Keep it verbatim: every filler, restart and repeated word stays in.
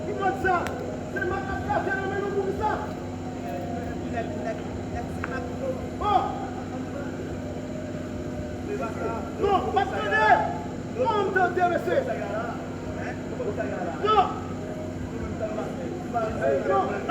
Ki mòd sa? Se mak ap gate nan men nou pou ki sa? Oh! Non, m ap tande! Kòman m tande, mesye? Non! Non!